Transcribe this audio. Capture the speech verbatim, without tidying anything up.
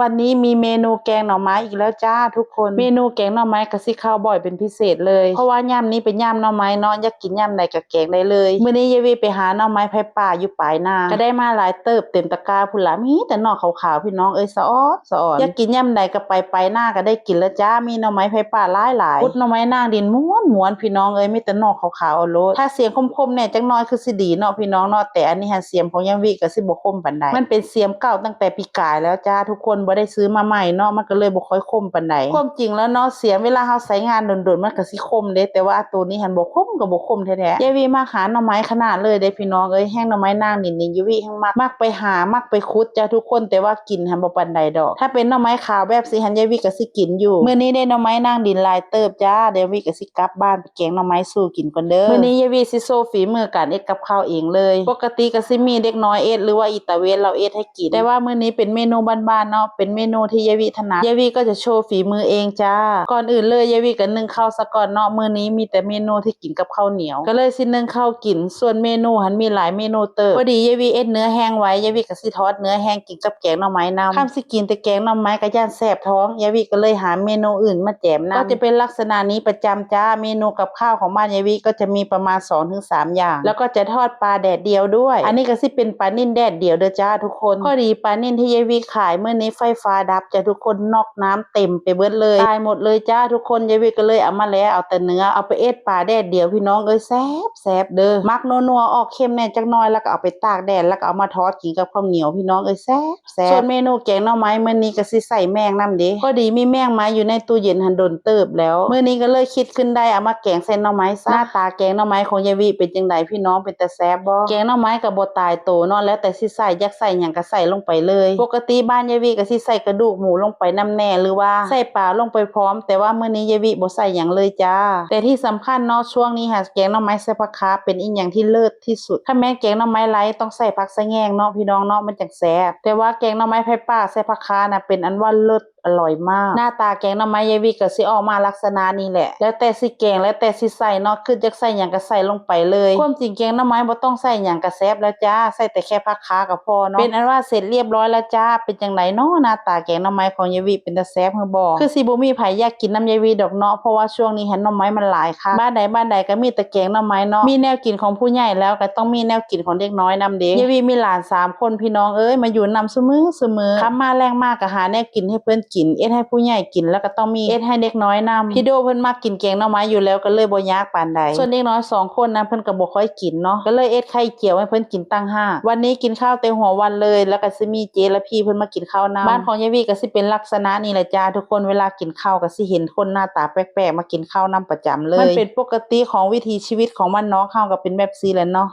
วันนี้มีเมนูแกงหน่อไม้อีกแล้วจ้าทุกคน เมนูแกงหน่อไม้ก็สิเข้าบ่อยเป็นพิเศษเลย เพราะว่ายามนี้เป็นยามหน่อไม้เนาะ อยากกินยามใดก็แกงได้เลย มื้อนี้ยายวิไปหาหน่อไม้ไผ่ป่าอยู่ปายนา ก็ได้มาหลายเติบเต็มตะกร้าพุ้นล่ะ มีแต่หน่อขาวๆ พี่น้องเอ้ย สะออนสะออน อยากกินยามใดก็ไปปายนาก็ได้กินแล้วจ้า มีหน่อไม้ไผ่ป่าหลายๆ ขุดหน่อไม้นางดินม้วนๆ พี่น้องเอ้ย มีแต่หน่อขาวๆ เอาโลด ถ้าเสียงคมๆ แหน่จักหน่อยคือสิดีเนาะพี่น้องเนาะ แต่อันนี้หั้นเสียงของยายวิก็สิบ่คมปานใด มันเป็นเสียงเก่าตั้งแต่ปีกายแล้วจ้าทุกคน บ่ได้ซื้อมาใหม่เนาะ มันก็เลยบ่ค่อยคมปานใด ความจริงแล้วเนาะ เสียงเวลาเฮาใช้งานโดนๆ มันก็สิคมเด้ แต่ว่าตัวนี้หั้นบ่คมก็บ่คมแท้ๆ ยายวิมักหาหน่อไม้ขนาดเลยเด้พี่น้องเอ้ย แฮงหน่อไม้นางดินนี่ยายวิแฮงมัก มักไปหา มักไปขุดจ้าทุกคน แต่ว่ากินหั้นบ่ปานใดดอก ถ้าเป็นหน่อไม้ขาวแบบสิหั้นยายวิก็สิกินอยู่ มื้อนี้ได้หน่อไม้นางดินหลายเติบจ้า เดี๋ยวยายวิก็สิกลับบ้านไปแกงหน่อไม้สู่กินก่อนเด้อ มื้อนี้ยายวิสิโชว์ฝีมือการเฮ็ดกับข้าวเองเลย ปกติก็สิมีเด็กน้อยเฮ็ดหรือว่าอีตาเวนลาวเฮ็ดให้กิน แต่ว่ามื้อนี้เป็นเมนูบ้านๆ เนาะ เป็นเมนูที่ยายวิถนัด ยายวิก็จะโชว์ฝีมือเองจ้า ก่อนอื่นเลยยายวิก็นึ่งข้าวซะก่อนเนาะ มื้อนี้มีแต่เมนูที่กินกับข้าวเหนียว ก็เลยสินึ่งข้าวกิน ส่วนเมนูหั้นมีหลายเมนูเติบ พอดียายวิเฮ็ดเนื้อแฮงไว้ ยายวิก็สิทอดเนื้อแฮงกินกับแกงหน่อไม้นำ คันสิกินแต่แกงหน่อไม้ก็ย้านแสบท้อง ยายวิก็เลยหาเมนูอื่นมาแจมนำ ก็จะเป็นลักษณะนี้ประจำจ้า เมนูกับข้าวของบ้านยายวิก็จะมีประมาณสองถึงสามอย่าง แล้วก็จะทอดปลาแดดเดียวด้วย อันนี้ก็สิเป็นปลานิ่นแดดเดียวเด้อจ้าทุกคน พอดีปลานิ่นที่ยายวิขายมื้อนี้ไฟฟ้าดับจ้าทุกคน น็อกน้ำเต็มไปเบิดเลย ตายหมดเลยจ้าทุกคน ยายวิก็เลยเอามาแล้ว เอาแต่เนื้อ เอาไปเฮ็ดปลาแดดเดียวพี่น้องเอ้ย แซ่บแซ่บเด้อ มักนัวๆ ออกเค็มแหน่จักหน่อย แล้วก็เอาไปตากแดด แล้วก็เอามาทอดกินกับข้าวเหนียวพี่น้องเอ้ย แซ่บ แซ่บ ส่วนเมนูแกงหน่อไม้มื้อนี้ก็สิใส่แมงนำเด้ พอดีมีแมงมาอยู่ในตู้เย็นหั้นโดนเติบแล้ว มื้อนี้ก็เลยคิดขึ้นได้เอามาแกงใส่หน่อไม้ซะ หน้าตาแกงหน่อไม้ของยายวิเป็นจั่งใดพี่น้อง เป็นตาแซ่บบ่ แกงหน่อไม้ก็บ่ตายโตเนาะ แล้วแต่สิใส่ อยากใส่หยังก็ใส่ลงไปเลย ปกติบ้านยายวิก็สิใส่กระดูกหมูลงไปนำแหน่ หรือว่าใส่ปลาลงไปพร้อม แต่ว่ามื้อนี้ยายวิบ่ใส่หยังเลยจ้า แต่ที่สำคัญเนาะ ช่วงนี้หั้นแกงหน่อไม้ใส่ผักคะเป็นอีหยังที่เลิศที่สุด คันแม่นแกงหน่อไม้ไร้ต้องใส่ผักสะแหงงเนาะพี่น้องเนาะ มันจั่งแซ่บ แต่ว่าแกงหน่อไม้ไผ่ป่าใส่ผักคะน่ะเป็นอันว่าเลิศ อร่อยมาก หน้าตาแกงหน่อไม้ยายวิก็สิออกมาลักษณะนี้แหละ แล้วแต่สิแกง แล้วแต่สิใส่เนาะ คืออยากใส่หยังก็ใส่ลงไปเลย ความจริงแกงหน่อไม้บ่ต้องใส่หยังก็แซ่บแล้วจ้า ใส่แต่แค่ผักคะก็พอเนาะ เป็นอันว่าเสร็จเรียบร้อยแล้วจ้า เป็นจั่งใดเนาะ หน้าตาแกงหน่อไม้ของยายวิเป็นตาแซ่บหรือบ่ คือสิบ่มีไผอยากกินนำยายวิดอกเนาะ เพราะว่าช่วงนี้หั้นหน่อไม้มันหลายคัก บ้านใดบ้านใดก็มีแต่แกงหน่อไม้เนาะ มีแนวกินของผู้ใหญ่แล้วก็ต้องมีแนวกินของเด็กน้อยนำเด้ ยายวิมีหลานสามคนพี่น้องเอ้ย มาอยู่นำซุมื้อซุมื้อ ค่ำมาแลงมาก็หาแนวกินให้เพิ่นกิน เฮ็ดให้ผู้ใหญ่กิน แล้วก็ต้องมีเฮ็ดให้เด็กน้อยนำ พี่โดเพิ่นมักกินแกงหน่อไม้อยู่แล้ว ก็เลยบ่ยากปานใด ส่วนเด็กน้อยสองคนนั้นเพิ่นก็บ่ค่อยกินเนาะ ก็เลยเฮ็ดไข่เจียวให้เพิ่นกินต่างหาก วันนี้กินข้าวแต่หัววันเลย แล้วก็สิมีเจ๊และพี่เพิ่นมากินข้าวนำ บ้านของยายวิก็สิเป็นลักษณะนี้แหละจ้าทุกคน เวลากินข้าวก็สิเห็นคนหน้าตาแปลกๆ มากินข้าวนำประจำเลย มันเป็นปกติของวิถีชีวิตของบ้านนอกเฮาก็เป็นแบบซี่แหละเนาะ